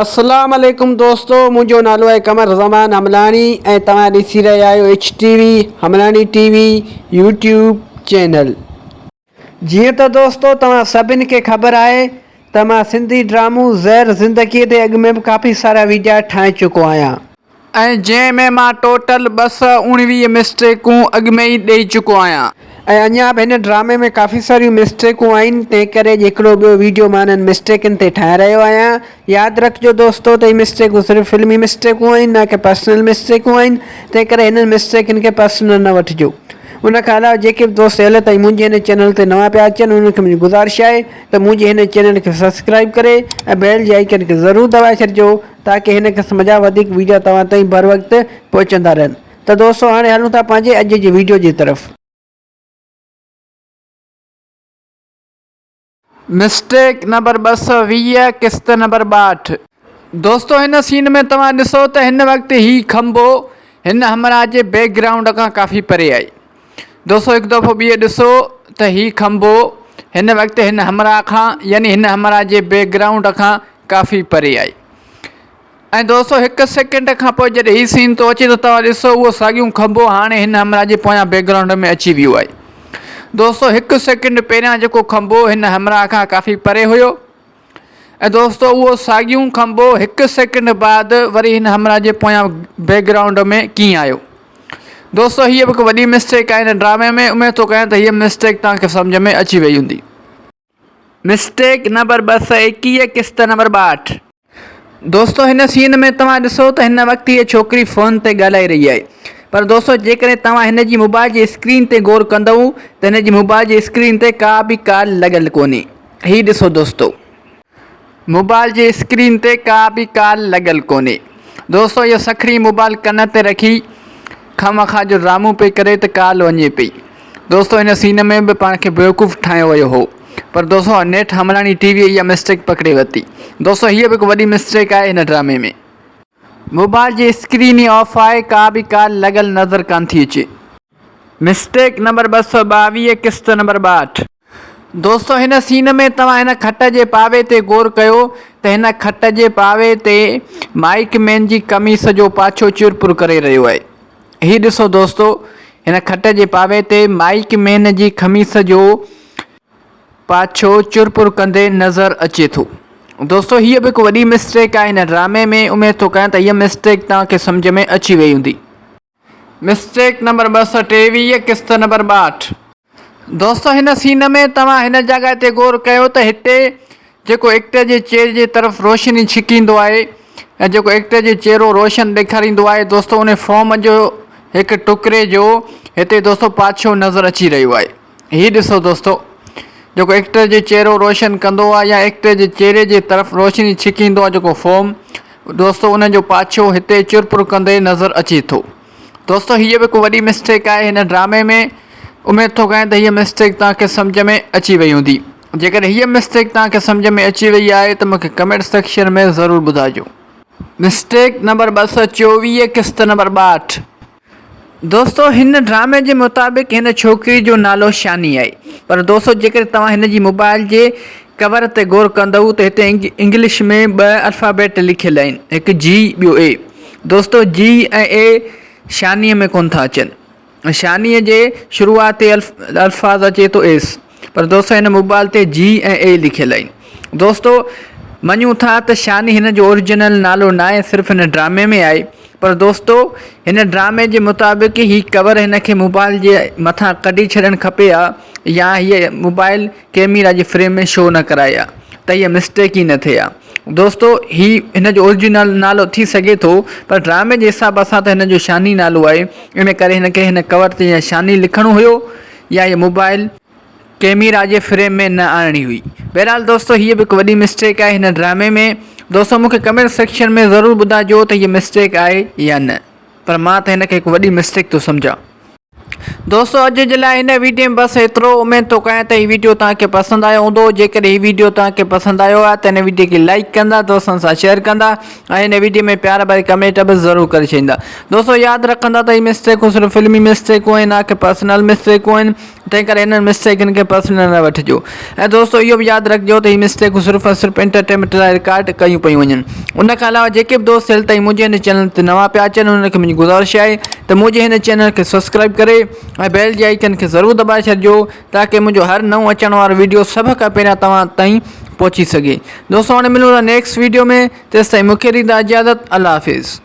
اسلام عليڪم دوستو منهنجو نالو آهي قمر زمان حملاڻي ۽ توهان ڏسي رهيا آهيو H T V Hamlani T V YouTube channel. جيئن ته دوستو توهان سڀن کي خبر آهي ته مان سنڌي ڊرامو زهر زندگي تي اڳ ۾ به ڪافي سارا ويڊيا ٺاهي چڪو آهيان. ۽ جنهن ۾ مان ٽوٽل 219 مسٽيڪون اڳ ۾ ئي ڏئي چڪو آهيان. ۽ اڃا به هن ڊرامي ۾ ڪافي ساريون مسٽيڪون آهن تنهن ڪري اڄ هڪڙو ٻيو ويڊيو مان انهن مسٽيڪن تي ٺاهي رهيو آهيان. ياد رکجو دوستو ته هي مسٽيڪون صرف فلمي مسٽيڪون آهن نه ڪي پرسنل مسٽيڪون آهن تنهن ڪري هنن مسٽيڪن کي پرسنل نه وٺجو. ان کان علاوه جيڪي به دوست هيل تائين منهنجي هن چينل تي نوان پيا اچن انهن کي منهنجي گذارش آهي ته منهنجي هن چينل کي سبسڪرائيب ڪري ۽ بيل جي آئيڪن کي ضرور دٻائي ڇڏجو تاڪه هن قسم جا وڌيڪ ويڊيا توهان تائين بروقت پهچندا رهن ته دوستو هاڻي هلون ٿا پنهنجي اڄ جي ويڊيو جي طرف. مسٽيڪ نمبر 220 قسط نمبر 62. دوستو هن سين ۾ توهان ڏسو ته هن وقت هي کنڀو هن همراهه جي بيڪ گرائونڊ کان ڪافي پري آهي. دوستو هڪ دفعو ٻيهر ڏسو ته هي کنڀو هن وقت هن همراهه کان يعني هن همراهه جي بيڪ گرائونڊ کان ڪافي پري آهي ۽ دوستو هڪ سيڪنڊ کان پوء جڏهن هي سين ٿو اچي ته توهان ڏسو اهو ساڳيون کنڀو هاڻي هن همراهه جي پويان بيڪ گرائونڊ ۾ اچي ويو آهي. دوستو هڪ سيڪنڊ پهريان جيڪو کنڀو هن همراهه کان ڪافي پري هيو ۽ دوستو اهو ساڳيون کنڀو هڪ سيڪنڊ بعد وري هن همراهه جي پويان بيڪ گرائونڊ ۾ ڪيئن آيو. دوستو هيء به هڪ وڏي مسٽيڪ آهي هن ڊرامي ۾ اميد ٿو ڪيان ته هيء مسٽيڪ توهان کي سمجهه ۾ اچي وئي هوندي. مسٽيڪ نمبر 221 قسط نمبر 62. دوستو هن سين ۾ توهان ڏسو ته هن وقت هيء ڇوڪري فون تي ڳالهائي رهي آهي پر دوستو جيڪڏهن توهان هن جي موبائل جي اسڪرين تي غور ڪندؤ ته هن جي موبائل جي اسڪرين تي ڪا به ڪال لڳل ڪونهي هي ڏسو دوستو. موبائل جي اسڪرين تي ڪا به ڪال لڳل ڪونهي. دوستو اهو سکڻي موبائل ڪن تي رکي خامخواه جو ڊرامو پئي ڪري ته ڪال وڃي پئي. دوستو هن سين ۾ به پاڻ کي بيوقوف ٺاهيو ويو هو. پر دوستو نيٺ حملاڻي ٽي وي اها مسٽيڪ پڪڙي ورتي. دوستو هيء به هڪ وڏي مسٽيڪ آهي هن ڊرامي ۾. موبائل جي اسڪرين ئي آف آهي ڪا به ڪال لڳل نظر ڪانه ٿي اچي. مسٽيڪ نمبر 222 قسط نمبر 62. دوستو هن سين ۾ توهان هن کٽ جي پاوي تي غور ڪيو ته هن کٽ جي پاوي تي مائيڪ مين جي قميص جو پاڇو چرپر ڪري رهيو آهي. هي ڏسو دوستو هن کٽ جي پاوي تي مائيڪ مين جي قميص جو پاڇو چرپر ڪندي نظر اچي ٿو. دوستو هيء به هڪ وڏي مسٽيڪ آهي هن ڊرامي ۾ اميد ٿو ڪيان ته هيء مسٽيڪ توهان کي سمجهه ۾ اچي وئي هوندي. مسٽيڪ نمبر 223 قسط نمبر 62. دوستو هن سين ۾ توهان هن جڳهه تي غور ڪيو ته هتي جيڪو ايڪٽر جي چهري جي طرف روشني ڇڪيندو آهي ۽ جيڪو ايڪٽر جو چهرو روشن ڏيکاريندو آهي دوستو ان فوم جو هڪ ٽڪري جو هتي دوستو پاڇو نظر اچي رهيو آهي هي ڏسو دوستو جيڪو ايڪٽر جو چهرو روشن ڪندو آهي يا ايڪٽر جي چهري جي طرف روشني ڇڪيندو آهي جيڪو فوم دوستو ان جو پاڇو هتي چرپر ڪندي نظر اچي ٿو دوستو هيء به هڪ وڏي مسٽيڪ آهي هن ڊرامي ۾ اميد ٿو ڪيان ته هيء مسٽيڪ توهان کي سمجھ ۾ اچي وئي هوندي جيڪڏهن هيء مسٽيڪ توهان کي سمجھ ۾ اچي وئي آهي ته مونکي ڪمينٽ سيڪشن ۾ ضرور ٻڌائجو. مسٽيڪ نمبر 224 قسط نمبر 62. دوستو هن ڊرامي جي مطابق هن ڇوڪري جو نالو شاني آهي پر دوستو جيڪڏهن توهان هن جي موبائل جي ڪور تي غور ڪندؤ ته هتي انگلش ۾ ٻه الفابيٽ لکيل آهن هڪ جي ٻيو اي دوستو جي ۽ اي شاني ۾ ڪونه ٿا اچن شاني جي شروعاتي الفاظ اچي ٿو ايس پر دوستو هن موبائل تي جي ۽ اي لکيل آهن دوستو مڃون ٿا ته شاني هن جو اوريجنل نالو ناهي صرف هن ڊرامي ۾ آهي پر دوستو هن ڊرامي جي مطابق هي ڪور هن کي موبائل جي مٿان ڪڍي ڇڏڻ کپي ها يا هي موبائل ڪيميرا جي فريم ۾ شو نه ڪرائي ها ته هي مسٽيڪ ئي نه ٿئي ها دوستو هي هن جو اوريجنل نالو ٿي سگهي ٿو پر ڊرامي جي حساب سان ته هن جو شاني نالو آهي ان ڪري هن کي هن ڪور تي يا شاني لکڻو هيو يا هي موبائل ڪيميرا جي فريم ۾ نه آڻڻي هئي. بهرحال دوستو هيء به هڪ وڏي مسٽيڪ آهي هن ڊرامي ۾. دوستو مون کي ڪمينٽ سيڪشن ۾ ضرور ٻڌائجو ته هيء مسٽيڪ آهي يا نه پر مان ته هن کي هڪ وڏي مسٽيڪ ٿو سمجهان. دوستو اڄ جي لاء هن ويڊيو ۾ بس ايترو اميد ٿو ڪيان ته هي ويڊيو توهان کي پسند آيو هوندو جيڪڏهن هي ويڊيو توهان کي پسند آيو آهي ته هن ويڊيو کي لائيڪ ڪندا دوستن سان شيئر ڪندا ۽ هن ويڊيو ۾ پيار ڀري ڪمينٽ به ضرور ڪري ڇڏيندا دوستو ياد رکندا ته هي مسٽيڪون صرف فلمي مسٽيڪون آهن نه ڪي پرسنل مسٽيڪون آهن تنهن ڪري انهن مسٽيڪن کي پرسنل نه وٺجو ۽ دوستو اهو به ياد رکجو ته هي مسٽيڪون صرف ۽ صرف انٽرٽينمينٽ لاء رڪارڊ ڪيون پيون وڃن ان کان علاوه جيڪي به دوست هيل تائين منهنجي هن چينل تي نوان پيا اچن انهن کي منهنجي گذارش آهي ته منهنجي هن چينل کي سبسڪرائب ڪري ۽ بيل جي آئيڪن کي ضرور دٻائي ڇڏجو تاڪه منهنجو هر نئون اچڻ وارو ويڊيو سڀ کان پهريان توهان تائين پهچي سگهي دوستو هاڻي ملون ٿا نيڪسٽ ويڊيو ۾ تيستائين مونکي ڏيندا اجازت الله حافظ.